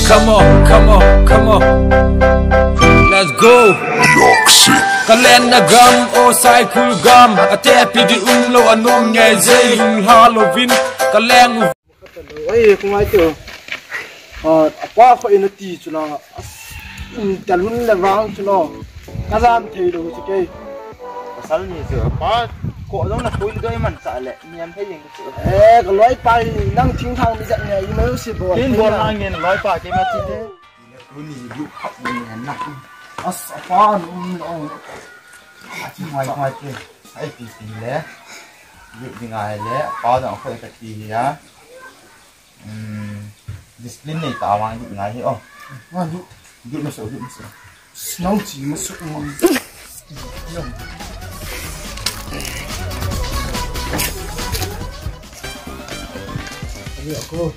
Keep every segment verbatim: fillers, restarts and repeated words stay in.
Come on, come on, come on. Let's go. Kaleng na gam, o Saikul gam. Ate pidi umlou anom ngai jei, lung halo vin. Kaleng u. Oi, kung ai tio. Ah, apa ko ina ti chu la. As, um, talun le vang chu lo. Kajam thei lou chu kei. Pasal ni chu apa ko dong na koi doi man sa le. Niam thei jeng. Eh, ka loipa hi nang thingthang mi jat nge, i mai u si bol. Kin bol nang ngen loipa ke ma ti te. Tuni lu khat ni na. As apa nu lo. Ati mai mai te. Ai ti ti le. Lu ding ai le. Pa dang khoi ka ti ya. Hmm. Discipline nei ta wang lu ngai hi o. Ma lu. Lu ma so, lu ma so. Nang chi ma so. Ani ako.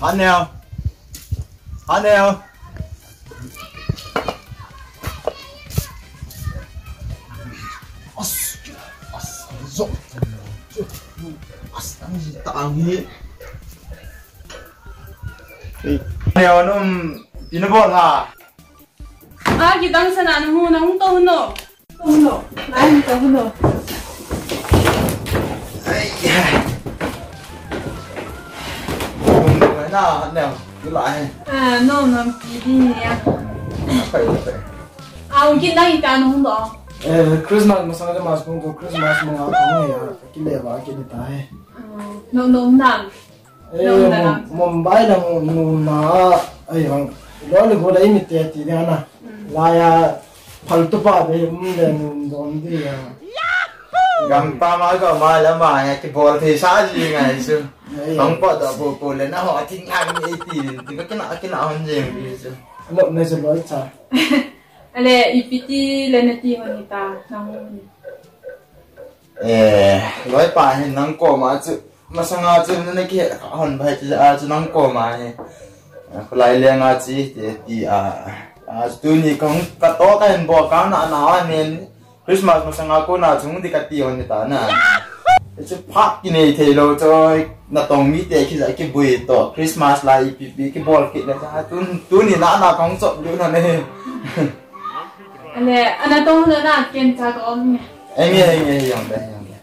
Hanel. Hanel. As, as, zo. As, ang ji ta ang hi. Hanel num, pina bol ha. A, kidang sana na hu, na hung to hu no. To hu no. Lai hung to hu no. Ai, ya. Hung to na, na, tu lai. A, no, no, pi di ni ya. Pai, pai. A, hung kidang ita na hung to. Eh, Christmas masang le mas kung ko Christmas manga kung ya. Kile ba kile ta hai. No, no, na. Eh, Mum-, Mumbai lang nuna, ai, ang, lo le go la imi te ti dia na. Mm. Laya, phal tu pa be, um, le nun don dia. Gam pa ma ka ma la ma ya ki bol thei sa ji ngai su. Ai. Ang pa da bo bo le na ho thing ang ni ti, ti ka kina, kina hon je ngi su. Lo ne se lo cha. Ale, ipi ti le na ti hon ni ta, na hon ni. Eh, loipa hin nang koma chu, masanga chu na kihe kha hon bai chu a chu nang koma hi. Eh, khulai lenga chi te ti a. A chu tuni kong ka to ka hin bo ka na na a nen. Christmas masanga kona chu hung di ka ti hon ta na. Chu phak kinei thei lou chu natong mite kija kibui to Christmas lai ipi pi kibol kit le cha tun tuni na na kong chop lu na ne. Ale, ana tong na na ken cha ka om ne. Enge, enge, enge, enge.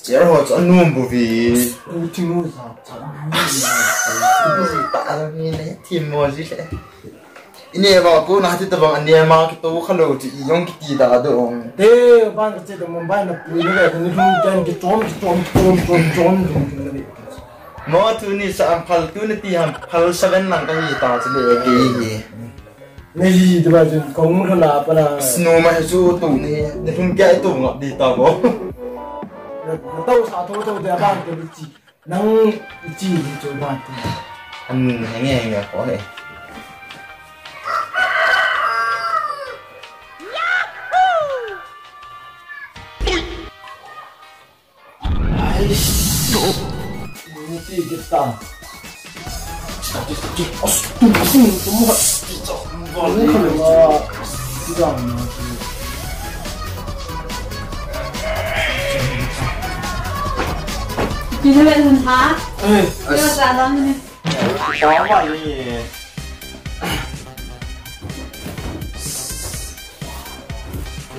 Chair ho chu anum bu vi. U ti mu sa, sa. Ta la mi ne, ti mo ji le. Ine ba ko na ti ta bang ane ma ki to kha lo ti i yong ki ti da do ong. Te, bang ka che da Mumbai na pui ne, ni hum ken ki chom, ki chom, ki chom, chom, chom, chom, chom, chom. Mo tu ni sa ang phal tu ni ti ham phal seven lang ka hi ta chu le ke hi. Nei hi tu ba chu kong mu thana pa na. Snow ma hi chu tu ni, ni hum kya tu ngap di ta bo. Na, na tau sa tho tho de ba ke chi. Nang chi ni chu ba ti. An henge henge ko he.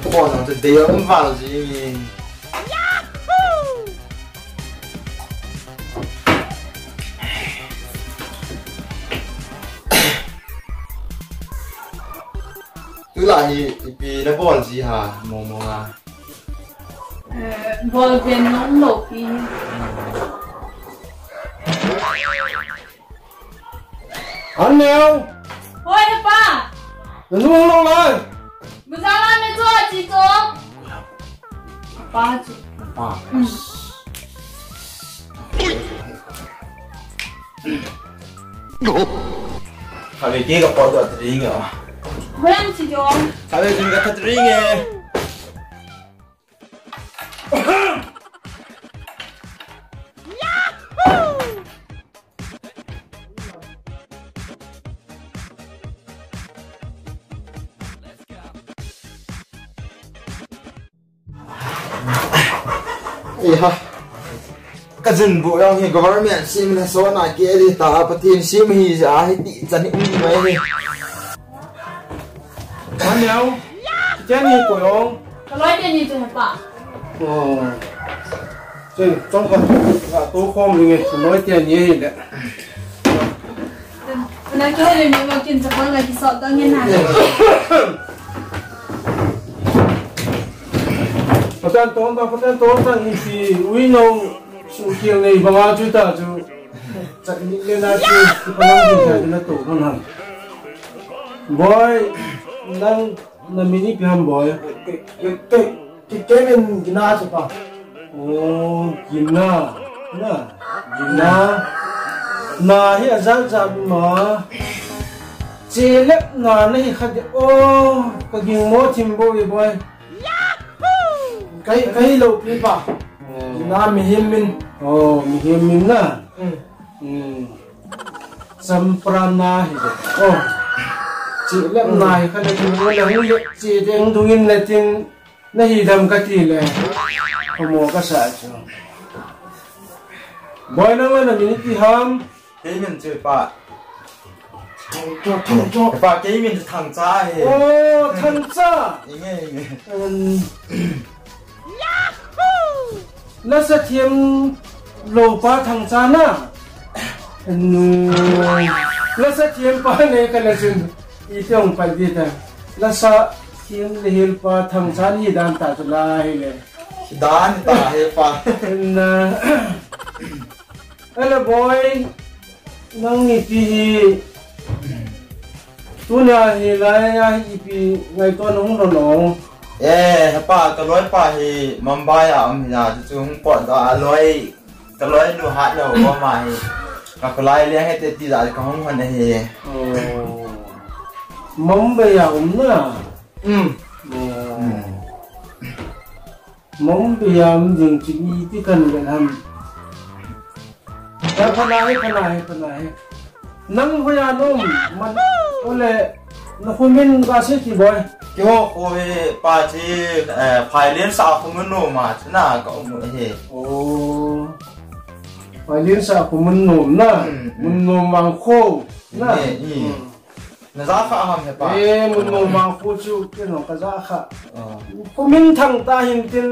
Ko nang chu dei um val ji. Tulai hi ipi na bol ji ha, mo mo a. Eh, bol ven nong lo pi. Aneo! Hoi, he pa! Nanu hung nong lai? Bazaar a me cho, chi cho. Pa chu. Pa. Hmm. Khatvei ke ka pot doh ta ding e. Hoi, am chi cho. Khatvei ke ka that ding e. Eiha. Ajin bu jong hi government sem na so na ke di ta, Pathen sem hi ja hi ti chan hi um mai hi. Aneo. Kei ni ko jong. Ka loi te ni chu pa. Oh. Chen, chong ka. Ka to khom ni nge, loi te ni hi le. Na ke le ni ma kin cha pa la ki so ta nge na. Patan ton ta, patan ton ta ni si ui no su kiel nei banga chu ta chu. Chat ni le na chu, ki pa nang ni na to kan han. Boy, nang Na min ipi ham boy? Ke, ke, ke, ke, ke min Gina chu pa. Oh, Gina. Na. Gina. Na hi ajat jat ma. Chelep na na hi khat de. Oh, ka ging mo thim bo ve boy. Kai, kai lo pi pa. Oh. Gina mihem min. Oh, mihem min na. Hmm. Hmm. Champra na hi de. Oh. Chelep na hi khat le tin, na hu ye che deng dung in le tin, na hi dam ka ti le. Ka mo ka sa chu. Boy nang le na min ipi ham? Kei min chu pa. Thang cho, thang cho. Pa kei min chu Thangcha hi. Oh, Thangcha. Inge, inge. Um, Lasa thiam lo pa Thangcha na. Nu. Lasa thiam pa ne ka la chun. I tiong pa di ta. Lasa thiam le hel pa Thangcha ni dan ta chu la hi le. Dan ta he pa. Na. Hello boy. Nang ipi hi. Tuna hi lai a hi ipi ngaito na hung lo no. Eh, pa, ka loi pa hi Mumbai a um hi na, chu chu hung pot da a loi, ka loi nu hat lo ko ma hi. Ka ko lai le he te ti da ka hung han hi. Oh. Mumbai a um na. Um. Oh. Mumbai a um jing chu ipi kan le ham. Ya, pha na he, pha na he, pha na he. Nang hoiya na um, man, ole, na kho min ga sei ti boy. Keiho kho hi pa chu, eh, Phailensa kho mun nom a chu na ka um hi. Oh. Phailensa kho mun nom na. Hmm, hmm. Mun nom vang kho na. Ni, ni. Hmm. Na ja kha ham he pa? Eh, mun nom vang kho chu, kei jong ka ja kha. Ah. Kho min thang ta hin tin,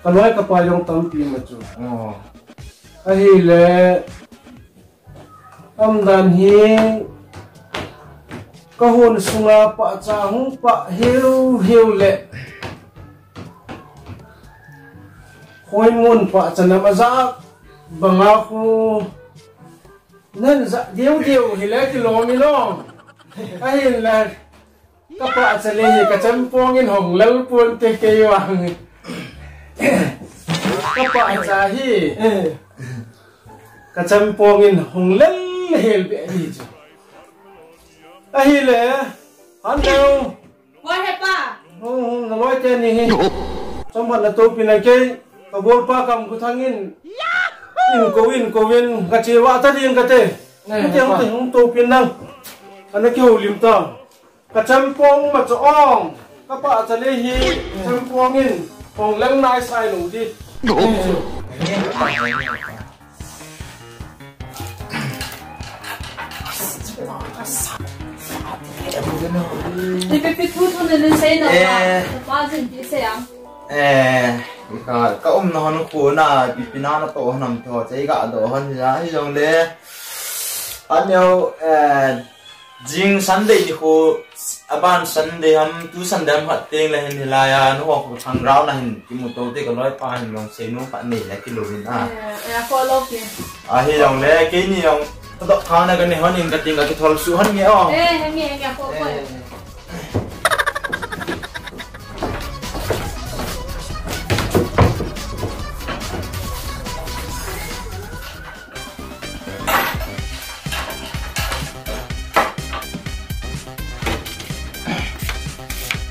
ka loi ka pa jong tampi ma chu. Ah. Ahile, um dan hi, ka hon sunga pahcha hung pah heu heu le. Hoi mun pahcha na ma ja banga khu. Nan ja diu diu hi le kilom i lom. Ahin le ka pahcha le hi ka champong in hong lel pon te kei vang. Ka pahcha hi. Ka champong in hong lel hel be hi chu. Ahile, han leo. Hoi he pa. Hung, hung, na loi te ni hi. Chomkhat na topi na kei. Ka bol pa Kam Ku Thang in. In ko, in ko, in. Ka che va ta ding ka te. Hung te, hung te, hung topi nang. Ana kihoulim ta. Ka champong ma cho ong. Ka pahcha le hi. Champong in. Hong leng nai sai lo di. Ipi pi thu thu na nin sei na. Eh. Pa jin pi sei ang. Eh, ka, ka umna hon khu na, ipi pi na na to hon am to, chei ga do hon ja, hi jong le. Aneo, eh, Jing Sunday ni khu, aban Sunday ham, tu Sunday ham hat teng le hin hilai a, nu ho khu thang rau na hin, kimu to te ka loi pa hin long sei nu pa ni le kilo hin a. Eh, eh, follow ki. A hi long le, kei ni long, to dok khang na ka ni hon in ka ting ka ki thol su hon nge o. Eh, henge, henge, follow. Eh.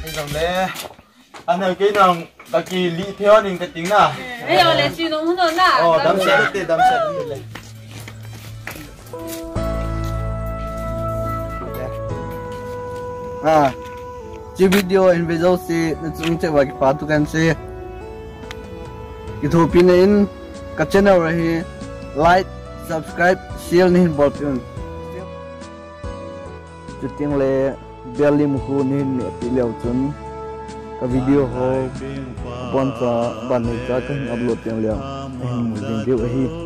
Hei jong le. Aneo kei nang ka ki li pheo ning ka ting na. Hei jong le chi nung hun na. Oh, dam se te, dam se te le. Ah. Chi video in ve jo si na chung che wa ki pa tu kan si. Ki thopi na in. Ka channel hi like, subscribe, share nahin bolpeh un. Chuteng le bell lim khu nahin mehpeh leu chun ka video ho aboncha ban neicha kahin upload teng le ahin mu jing diu ahi.